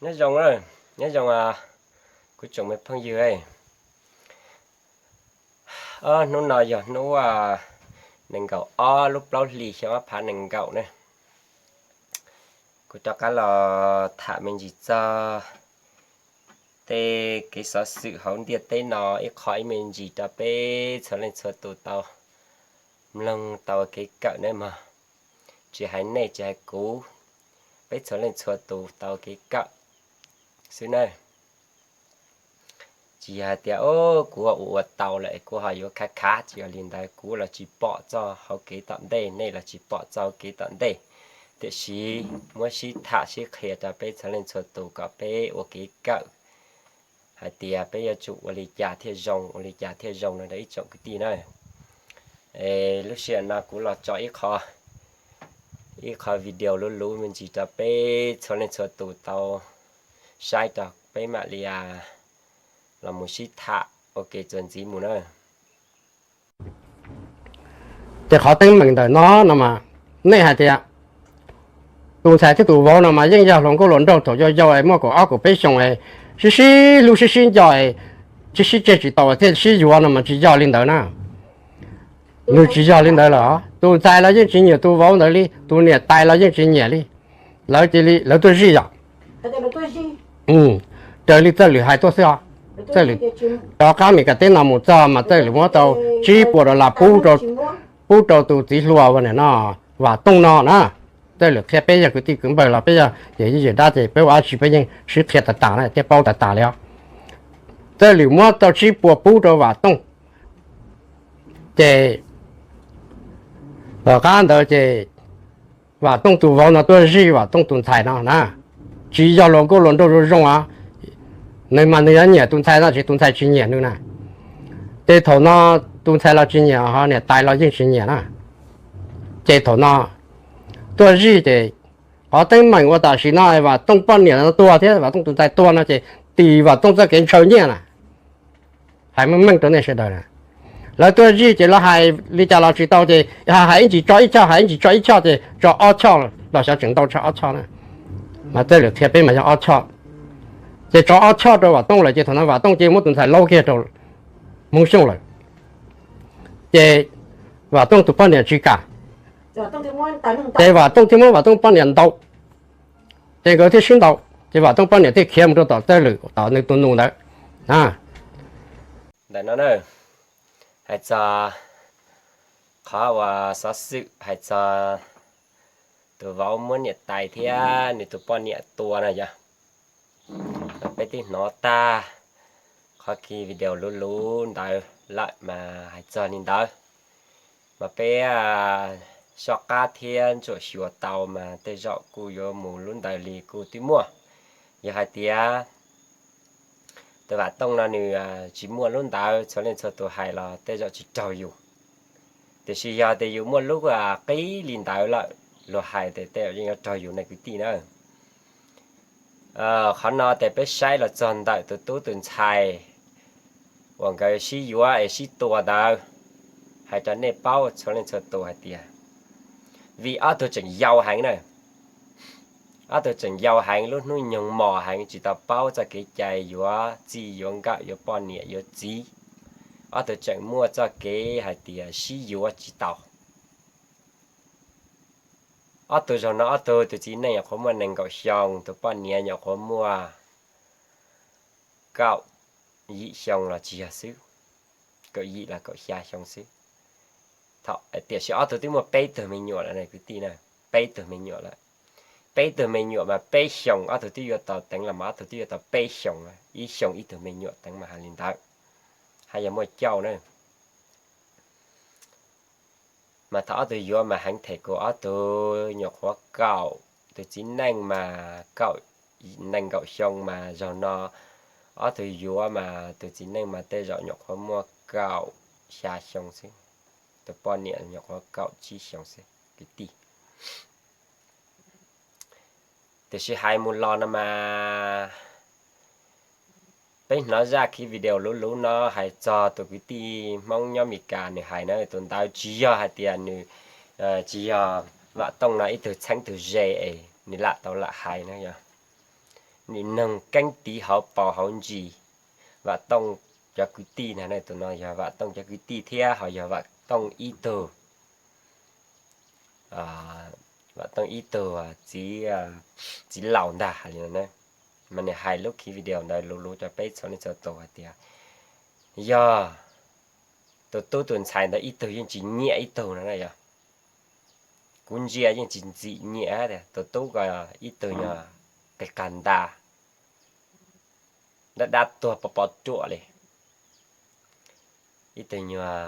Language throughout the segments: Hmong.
Nyob zoo, nyob zoo kuv tsoom me phooj ywg. Hnub no yog hnub nees nkaum ob lub plaub hlis xyoo ob phav nees nkaum ne. Kuv rov qab los tham me ntsis txog tej kev xov xwm hauv ntiaj teb no ib qho ib me ntsis rau peb txhua leej txhua tus tau mloog tau kev kawm ne mog. Tsis hais nej tsis hais kuv, peb txhua leej txhua tus tau kev kawm xwb na. Tsis yog hais tias kuv ua ua tau lawm es kuv ho yuav khav khav, tsis yog li ntawd. Kuv los tsis pom txog hauv kev tom ntej, nej los tsis pom txog hauv kev tom ntej. Tiam sis muab sib tham sib qhia rau peb txhua leej txhua tus kom peb ua kev kawm hais tias peb yuav tsum ua li cas thiaj zoo, ua li cas thiaj zoo no rau ib tsoom kwv tij na. Lub sij hawm no kuv los tso ib qho video luv luv me ntsis rau peb txhua leej txhua tus tau saib rau peb mam li los mus sib tham ua kev txuas ntxiv mus na. Ces qhov teeb meem ntawm no no mas, nej hais tias tus ntxhais thiab tus vauv no mas yeej yog hluas nkauj hluas nraug thaum yau yau es muaj kaum ob kaum peb xyoos es sib sib hlub sib sib nco es sib sib tseg tsis tau thiaj sib yuav no mas tsis yog li ntawd na. Nws tsis yog li ntawd lawm. Tus ntxhais los yeej tsis nyiam tus vauv ntawd li, tus niam tais los yeej tsis nyiam li. Lawv cia li lawv tuaj zij yom. Raws li Txawj Lwm hais tuaj xwb os. Txawj Lwm rov qab Meskas teb no mus txog mas Txawj Lwm muab tau tsib puas dollar pub rau tus txiv hluas uas nim no Vam Tooj no na. Txawj Lwm qhia peb yog kwv tij kwv npawg los peb yog yawm yij yawm dab ces peb ua dab tsi peb yeej sib qhia tas tas na thiab paub tas tas li os. Txawj Lwm muab tau tsib puas pub rau Vam Tooj. Ces tom qab ntawd ces Vam Tooj tus vauv no tuaj zij Vam Tooj tus ntxhais no na. Tsis yog hluas nkauj hluas nraug zoo zoo os. Nws mas nws yuav nyiam tus ntxhais no ces tus ntxhais tsis nyiam nws na. Ces thaum no tus ntxhais los tsis nyiam ho niam tais los yeej tsis nyiam na. Ces thaum no tuaj zij ces qhov teeb meem ua tam sim no Vam Tooj poj niam no tuag thiab Vam Tooj tus ntxhais tuag no ces tim Vam Tooj txoj kev ntshaw nyiaj na. Hais meej meej rau nej sawv daws na, lawv tuaj zij ces lawv hais li cas los tsis tau ces hais ib ntsis tso ib choj, hais ib ntsis tso ib choj ces tso ob choj los xyov tseem ntau tshaj ob choj na. Mas Txawj Lwm qhia peb mas yog ob choj. Ces tso ob choj rau Vam Tooj lawm ces thaum no Vam Tooj ces muab tus ntxhais laub kiag rau Hmoob Xyooj lawm. Ces Vam Tooj tus poj niam tsis kam, ces Vam Tooj thiaj muab Vam Tooj poj niam ntaus. Ces nkawd thiaj sib ntaus, ces Vam Tooj poj niam thiaj khiav mus rau tom Txawj Lwm tom nws tus nus ntawd. Ntawm no na, hais txog qhov uas xov xwm hais txog tus vauv muab niam tais thiab nws tus poj niam tua no yog peb twb hnov tag qhov ki video luv luv ntawd lawm mas hais txog li ntawd. Mas peb soj qab thiab ntsuam xyuas tau mas tej zaum kuj yuav mus lub ntawd li kuj twb muaj. Yog hais tias tus Vam Tooj no nws tsis muaj lub ntawd txhua leej txhua tus hais los tej zaum tsis raug yus. Tiam sis yog tias yus muaj lub qib li ntawd lawm, luag hais tias tej zaum yeej yuav raug yus ne kwv tij na. Qhov no ces peb saib los txog ntawm tus tub tus ntxhais uas nkawd sib yuav es sib tua ntawd, hais rau nej paub txhua leej txhua tus hais tias vim ob tug tseem yau heev na, ob tug tseem yau heev, lub hnub nyoog mos heev, tsis tau paub txoj kev cai yuav txij yuav nkawm, yuav poj niam yuav txiv. Ob tug tseem muaj txoj kev hais tias sib yuav tsis tau. Ob tug zaum no ob tug, tus txiv neej nyuam qhuav muaj nees nkaum xyoo, tus poj niam nyuam qhuav muaj kaum yim xyoo los tsis yog xwb, kaum yim los kaum xya xyoo xwb. Tiam sis ob tug twb muaj peb tug me nyuam lawm ne kwv tij na, peb tug me nyuam lawm. Peb tug me nyuam mas peb xyoos ob tug twb yuav tau teev los mas ob tug twb yuav tau peb xyoos, ib xyoos ib tug me nyuam teev mas hais li ntawd, haj yog muaj cauj na. Mas thaum ob tug yuav mas heev them kuv, ob tug nyuam qhuav kaum, tus txiv neej mas kaum nees nkaum xyoo mas zaum no ob tug yuav mas tus txiv neej mas tej zaum nyuam qhuav muaj kaum xya xyoo xwb, tus poj niam nyuam qhuav kaum tsib xyoo xwb kwv tij. Tiam sis hais mus los no mas peb hnov zaj ki video luv luv no hais txog tus kwv tij Hmoob nyob Meskas nws hais na, tus ntawd tsis yog hais tias nws, tsis yog Vam Tooj no ib tug txheeb tug ze es nws lam tau lam hais na yog. nws noog keeb tiv hauv paus hauv ntsis. Vam Tooj cov kwv tij na, tus no yog Vam Tooj cov kwv tij thiab ho yog Vam Tooj ib tug, Vam Tooj ib tug txiv, txiv laus ntag hais li no na. Mas nws hais lub video ntawd luv luv rau peb txhua leej txhua tus hais tias yog tus tub tus ntxhais ntawd ib tug yeej tsis nyiam ib tug no na yog. Kuv ntsia yeej tsis ntxim nyiam tias tus tub ko ib tug nyuag qis qas ntas, dab dab tuag pov pov ruam li. Ib tug nyuag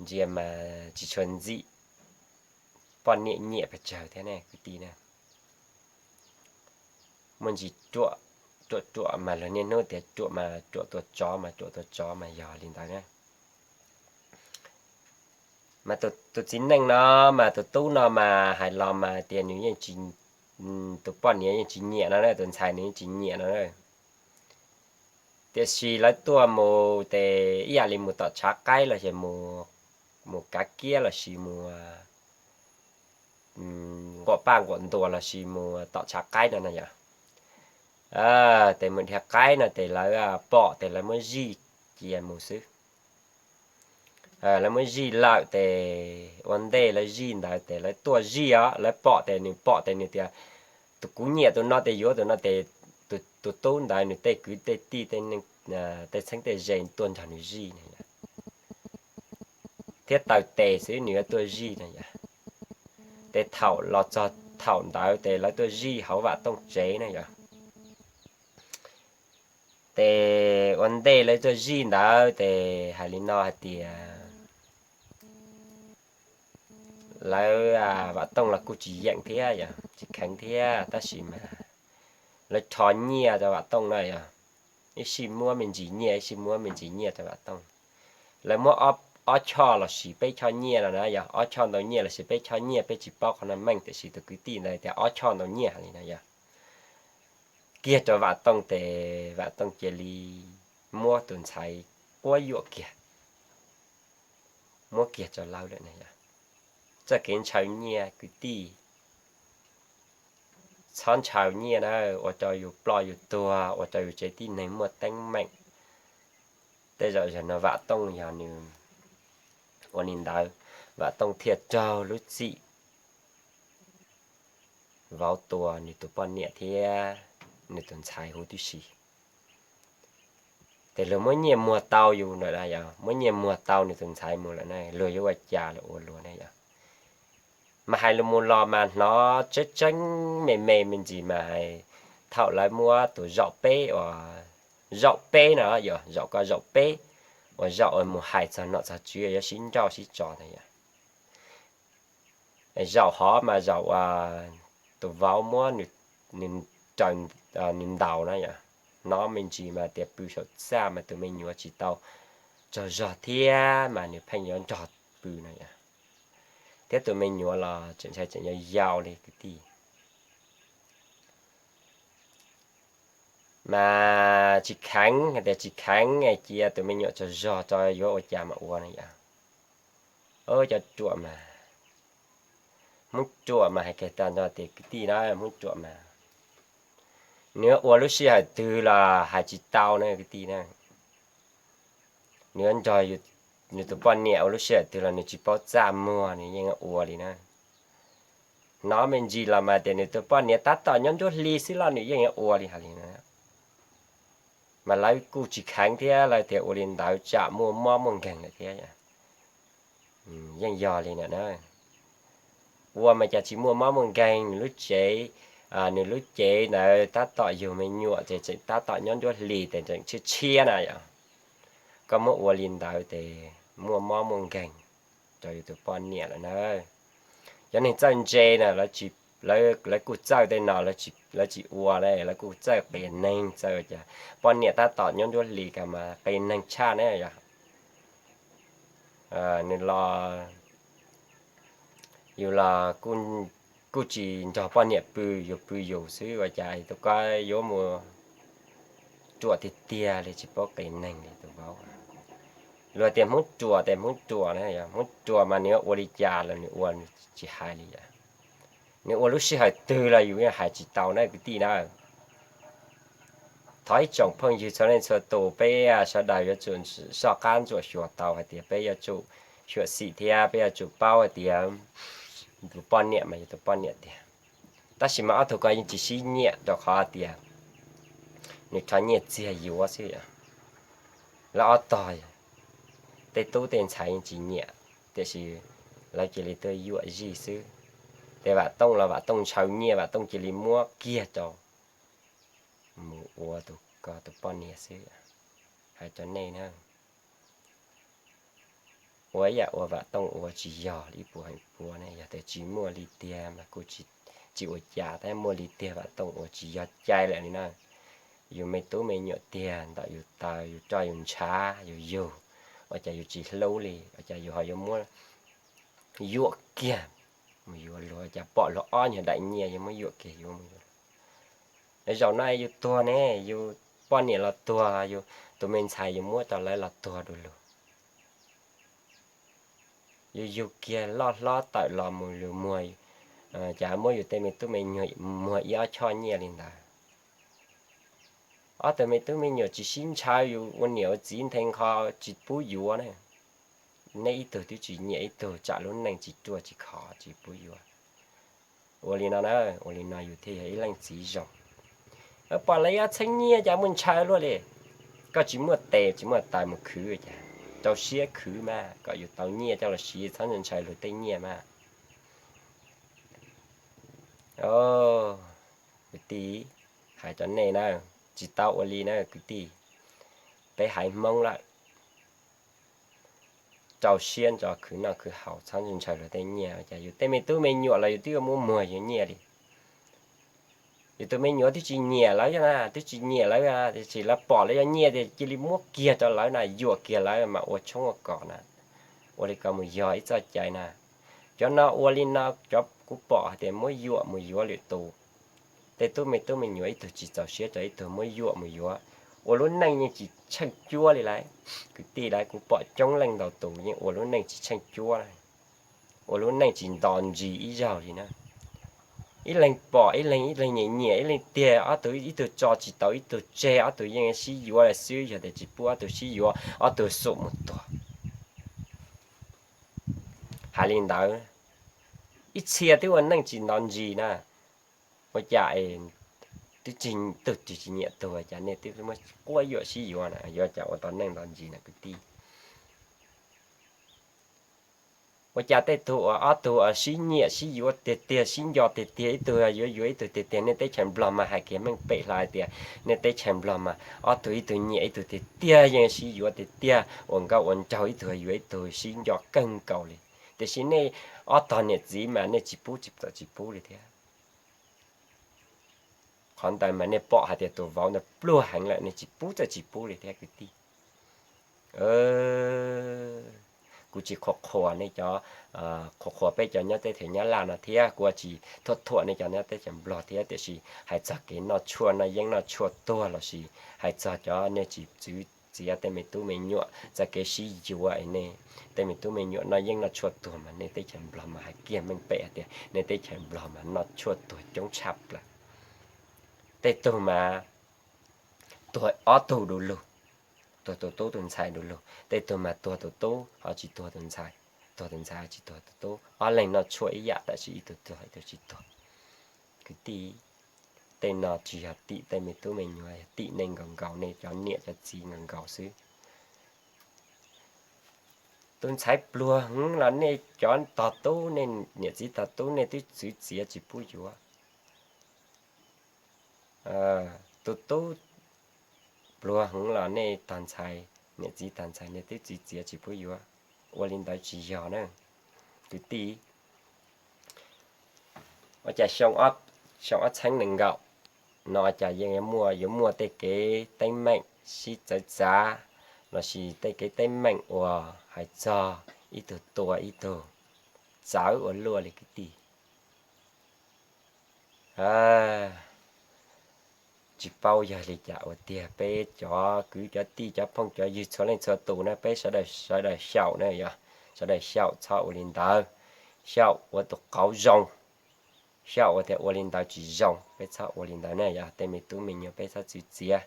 ntsia mas tsis tshua ntxim poj niam nyiam pes tsawg thiab ne kwv tij na. Muaj ntsis ruam, ruam ruam mas luag niaj hnub tias ruam mas ruam tua tsov mas ruam tua tsov mas yog li ntawd na. Mas tus txiv neej no mas tus tub no mas hais los mas tias nws yeej tsis, tus poj niam yeej tsis nyiam no na, tus ntxhais nws yeej tsis nyiam no na. Tiam sis lawv tuaj mus ces ib yam li mus tom tshav qaib los sis mus kav kiab los sis mus nquam paj nquam ntuas los sis mus tom tshav qaib no na yom. Ces mus dhia qaib no ces lawv pom ces lawv muab zij cia mus xwb. Lawv muab zij lawm ces ua ntej lawv zij ntawd ces lawv tuaj zij os, lawv pom ces nws pom ces nws tias, tus kuv nyiam tus no ces yuav tus no ces tus tub ntawd nws tej kwv tej tij tej txheeb tej ze tuaj nrog nws zij na yom. Thiab taw tes xwb nws yuav tuaj zij na yom. Ces thaum los txog thaum ntawd ces lawv tuaj zij hauv Vam Tooj tsev na yom. Ces ua ntej lawv tuaj zij ntawd ces hais li no hais tias lawv, Vam Tooj los kuj tsis yeem thiab yom, tsis kheev thiab tab sis mas lawv rho nyiaj rau Vam Tooj na yom. Ib sij muab me ntsis nyiaj, ib sij muab me ntsis nyiaj rau Vam Tooj. Lawv muab ob choj los sis peb choj nyiaj no na yom, ob choj ntau nyiaj los sis peb choj nyiaj, peb tsis paub qhov no meej tiam sis tus kwv tij ntawd tias ob choj ntau nyiaj li na yom. Kiag rau Vam Tooj ces Vam Tooj cia li muab tus ntxhais quab yuam kiag, muab kiag rau lawv lawm na yom. Txoj kev ntshaw nyiaj kwv tij, txhob ntshaw nyiaj na, ua rau yus ploj yus tuag, ua rau yus tsev tib neeg muaj teeb meem. Tej zaum zaum no Vam Tooj yog nws ua li ntawd, Vam Tooj thiaj raug lub txim vauv tua nws tus poj niam thiab nws tus ntxhais huv tib si. Ces luag muab nyiaj muag tau yus lawm na yom, muab nyiaj muag tau nws tus ntxhais mus lawm na, luag yuav ua cas los ua luag na yom. Mas hais lus mus los mas hnov tseeb tseeb me me me ntsis mas hais, thaum lawv muab tus zaum peb uas, zaum peb no yom, zaum ko zaum peb uas zaum mus hais txog nom txog tswv yuav sib nrauj sib tso na yom. Zaum hov mas zaum uas tus vauv muab nws raws, nws ntaus na yom. Hnov me ntsis mas tias pw saum txaj mas tus me nyuam tsis tau tsaug zog thiab mas nws pheej yuav nrog pw na yom. Thiab tus me nyuam los tseem ntshai tseem yau yau li kwv tij. Mas tsis kheev, hais tias tsis kheev cia tus me nyuam tsaug zog tso yuav ua cas mas ua na yom. Cov ruam mas, Hmoob ruam mas hais kiag tag nrho tias kwv tij na, Hmoob ruam mas nws ua lub sij hawm twg los hais tsis tau na kwv tij na. Nws nrog nws tus poj niam ua lub sij hawm twg los nws tsis paub txaj muag nws yeej ua li na. Hnov me ntsis los mas tias nws tus poj niam tab tom nyob nruab hli xwb los nws yeej ua li hais li na. Mas lawv kuj tsis kheev thiab lawv tias ua li ntawd tsam muaj mob muaj nkeeg lawm thiab. Yeej yog li na. Ua mas cas tsis muaj mob muaj nkeeg, nws lub tsev, nws lub cev ntawd tab tom yug me nyuam ces tseem tab tom nyob nruab hlis ces tseem tshiab tshiab na yom. Koj muab ua li ntawd ces muaj mob muaj nkeeg rau yus tus poj niam lawm na. Cov neeg txawj ntse na, lawv kuj txawj tej no, lawv tsis ua li, lawv kuj txawj qias neeg, txawj cas poj niam tab tom nyob nruab hlis ka mas qias neeg tshaj ne yom. Nws los, yus los kuj tsis nrog poj niam pw, yus pw yus xwb ua cas tus ko yuav mus ruam tiag tiag li, tsis paub qias neeg li tus vauv. Luag tias Hmoob ruam ces Hmoob ruam na, Hmoob ruam mas nws ua li cas los nws ua nws tsis hais li yom. Nws ua lub sij hawm twg los yus yeej hais tsis tau na kwv tij na. Thov ib tsoom phooj ywg txhua leej txhua tus, peb sawv daws yuav tsum soj qab ntsuam xyuas tau hais tias peb yuav tsum xyuam xim thiab peb yuav tsum paub hais tias tus poj niam mas yog tus poj niam tiag. Tab sis mas ob tug ko yeej tsis sib nyiam rau qhov tias nws rho nyiaj txiag yuav xwb. Lawv ob tog, tej tub tej ntxhais yeej tsis nyiam, tiam sis lawv cia li tuaj yuam zij xwb. Ces Vam Tooj los Vam Tooj ntshaw nyiaj, Vam Tooj cia li muab kiag rau mus ua tus ko tus poj niam xwb. Hais rau nej na, ua ib yam uas Vam Tooj ua tsis yog li ib puas heev puas ne, yog tias tsis muaj li tiag mas kuj tsis ua cas, tab muaj li tiag Vam Tooj ua tsis yog cai lawm li na. Yus me tub me nyuam tiag ntawm yus taw yus roj yus ntshav yus yug, ua cas yus tsis hlub li, ua cas yus ho yuav muab yuam kiag mus yuav luag, ua cas pom luag ob nyuag daim nyiaj yuav muab yuam kiag yuav mus yuav luag. Zaum no yus tuag ne, yus poj niam los tuag, yus tus me ntxhais yus muab rau lawv los tuag du lug. Yus yug kiag loj hlob tawm los mus lug muag, cas muab yus tej me tub me nyuam muag ib ob choj nyiaj li ntawd. Ob tug me tub me nyuam tsis sib ntshaw, yus ua niam ua txiv nthe nqho tsis pub yuav na. Neb ib tug twb tsis nyiam ib tug, tsam lub neej tsis ruaj tsis khov tsis pub yuav. Ua li no na, ua li no yus thiaj yog ib leej txiv zoo. Pom lawv ib ob txheeb nyiaj cas muaj ntshaw luaj li. Koj tsis muaj tes tsis muaj taw mus khwv cas, rau siab khwv mas kom yus tau nyiaj coj los siv, txhob ntshaw luag tej nyiaj mas. Kwv tij, hais rau nej na, tsis tau ua li na kwv tij. Peb haiv Hmoob lawm, rau siab ntso khwv noj khwv haus, txhob ntshaw luag tej nyiaj. Cas yus tej me tub me nyuam los yus twb yuav muab muag yus nyiaj li. Yus tus me nyuam twb tsis nyiam lawv na, twb tsis nyiam lawv, tiam sis lawv pom lawv yog nyiaj tias cia li muab kiag rau lawv na, yuam kiag lawv mas ua tshoob ua kos na. Ua li ko mus yog ib txoj cai na. Cov no ua li no, cov kuv pom hais tias muab yuam mus yuav lwm tus, tej tub me tub me nyuam ib tug tsis txaus siab rau ib tug muab yuam mus yuav, ua lub neej yeej tsis tsheej cuab li lauj. Kwv tij lauj, kuv pom coob leej ntau tus yeej ua lub neej tsis tsheej cuab, ua lub neej tsis nto ntsis ib zaug li na. Ib leeg pom ib leeg, ib leeg nyiam nyiam ib leeg tiag, ob tug ib tug tso tsis tau ib tug tseg, ob tug yeej sib yuav lawm xwb, yog tias tsis pub ob tug sib yuav ob tug xum mus tuag. Hais li ntawd, ib txhia twb ua neej tsis nto ntsis na, ua cas twb tsis, tug twb tsis nyiam tug cas nej twb muab quab yuam sib yuav na, yuav cas ua tau neej nto ntsis na kwv tij. Ua cas tej tug uas ob tug uas sib nyiam sib yuav tiag tiag, sib nco tiag tiag, ib tug yuav yuav ib tug tiag tiag, nej teb chaws Nplog mas hais kiag meej pem hlo hais tias nej teb chaws Nplog mas ob tug ib tug nyiam ib tug tiag tiag, yeej sib yuav tiag tiag, ua nkauj ua nraug ib tug yuav ib tug sib nco kawg nkaus li. Tiam sis nej ob tog niam txiv mas nej tsis pub, tsis txawm tsis pub li thiab. Qhov ntawd mas nej pom hais tias tus vauv ntawd pluag heev lawm, nej tsis pub txawm tsis pub li thiab kwv tij. Kuv tsis qhuas qhuas nej cov, qhuas qhuas peb cov nyob teb chaws Nyab Laj no thiab, kuv tsis thuam thuam nej cov nyob teb chaws Nplog thiab, tiam sis hais txog kev noj tshuaj noj yeeb noj tshuaj tuag lossis hais txog cov nej tsis txwv txiav tej me tub me nyuam txoj kev sib yuav es nej tej me tub me nyuam noj yeeb noj tshuaj tuag mas nej teb chaws Nplog mas hais kiag meej pem hais tias nej teb chaws Nplog mas noj tshuaj tuag coob tshaj plaws. Tej tug mas tuag ob tug du lug, tuag tus tub tus ntxhais du lug, tej tug mas tuag tus tub ho tsis tuag tus ntxhais, tuag tus ntxhais ho tsis tuag tus tub, ob leeg noj tshuaj ib yam tab sis ib tug tuag ib tug tsis tuag. Kwv tij, tej no tsis yog tim tej me tub me nyuam, yog tim nej nkaus nkaus, nej cov niam cov txiv nkaus nkaus xwb. Tus ntxhais pluag heev los nej cov tog tub, nej niam txiv tog tub nej twb txwv txiav tsis pub yuav. Tus tub pluag heev los nej tog ntxhais, niam txiv tog ntxhais nej twb txwv txiav tsis pub yuav. Ua li ntawd tsis yog na kwv tij. Ua cas xyoo ob txheeb nees nkaum no cas yeej muaj, yuav muaj tej kev teeb meem sib txawv txav lossis tej kev teeb meem uas hais txog ib tug tua ib tug txawv ua luaj li kwv tij. Tsis paub yog li cas ua tiag, peb cov kwv cov tij cov phooj cov ywg txhua leej txhua tus na, peb sawv daws xyaum na, yog sawv daws xyaum txhob ua li ntawd, xyaum ua tus qauv zoo, xyaum ua tias ua li ntawd tsis zoo, peb txhob ua li ntawd na, yog tej me tub me nyuam peb txhob txwv txiav.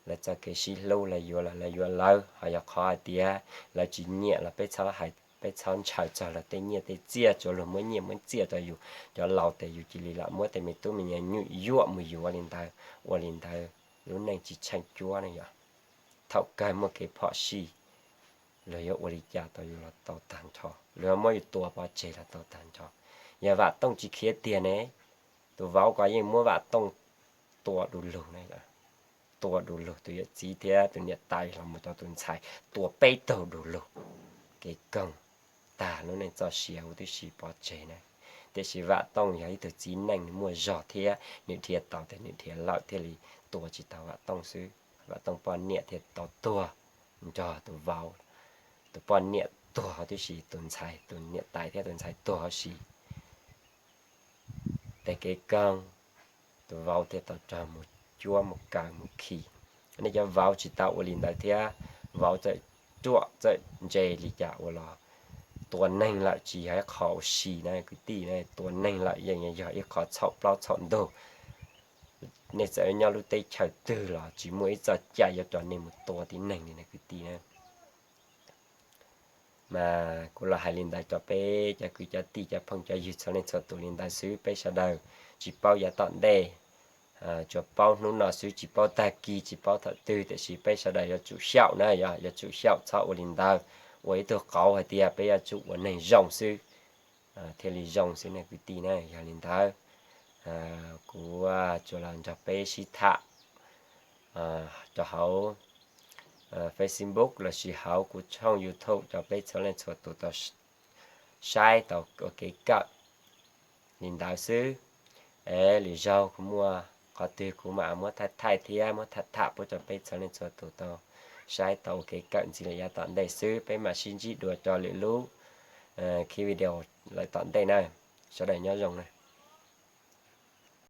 Lawv txoj kev sib hlub lawv yuav los lawv yuav lawv, ho yog qhov hais tias lawv tsis nyiam los peb txhob hais, peb txhob ntshaw txog lawv tej nyiaj tej txiaj, tsuav luag muab nyiaj muab txiaj rau yus cov laus tes yus cia li lam muab tej me tub me nyuam nyuj yuam mus yuav li ntawd, ua li ntawd lub neej tsis tsheej cuab ne yom. Thaum kawg muaj kev phom sij, luag yuav ua li cas tau yus los tau tag nrho, luag muab yus tua pov tseg los tau tag nrho. Yog Vam Tooj tsis khiav tiag ne, tus vauv ko yeej muab Vam Tooj tua du lug na, tua du lug, tus yawm txiv thiab tus niam tais los mus rau tus ntxhais tua peb tug du lug. Kev koog tag lub neej txoj sia huv tib si pov tseg na. Tiam sis Vam Tooj yog ib tug txiv neej muaj zog thiab nws dhia tau tias nws dhia lawm thiaj li tua tsis tau Vam Tooj xwb. Vam Tooj poj niam thiaj tau tuag nrog tus vauv, tus poj niam tuag huv tib si, tus ntxhais, tus niam tais thiab tus ntxhais tuag huv si. Tej kev koog, tus vauv thiaj tau raug mus cuab mus kaw mus khi. Nej cov vauv tsis tau ua li ntawd thiab, vauv txawm ruam txawm ntse li cas ua los tua neeg lawm tsis yog ib qho ua si na kwv tij na, tua neeg lawm yeej yog ib qho txhaum plaub txhaum ntug. Nej txawm nyob lub teb chaws twg los tsis muaj ib txoj cai yuav tos nej mus tua tib neeg li na kwv tij na. Mas kuv los hais li ntawd rau peb cov kwv cov tij cov phooj cov ywg txhua leej txhua tus li ntawd xwb, peb sawv daws tsis paub yav tom ntej, tsuas paub hnub no xwb tsis paub tag kis tsis paub thaum twg, tiam sis peb sawv daws yuav tsum xyaum na, yog yuav tsum xyaum txhob ua li ntawd, ua ib tug qauv hais tias peb yuav tsum ua neeg zoo xwb thiaj li zoo xwb nej kwv tij na. Yog li ntawd kuv tsuas los nrog peb sib tham rau hauv Facebook lossis hauv kuv tshooj YouTube rau peb txhua leej txhua tus tau saib tau ua kev kawm li ntawd xwb. Es lwm zaug kuv muaj qhov twg kuv mam muab thaij thaij thiab muab tham tham pub rau peb txhua leej txhua tus tau saib tau ua kev kawm ntxiv lawm yav tom ntej xwb, peb mam sib ntsib dua rau lwm lub khi video lawm tom ntej na. Sawv daws nyob zoo na.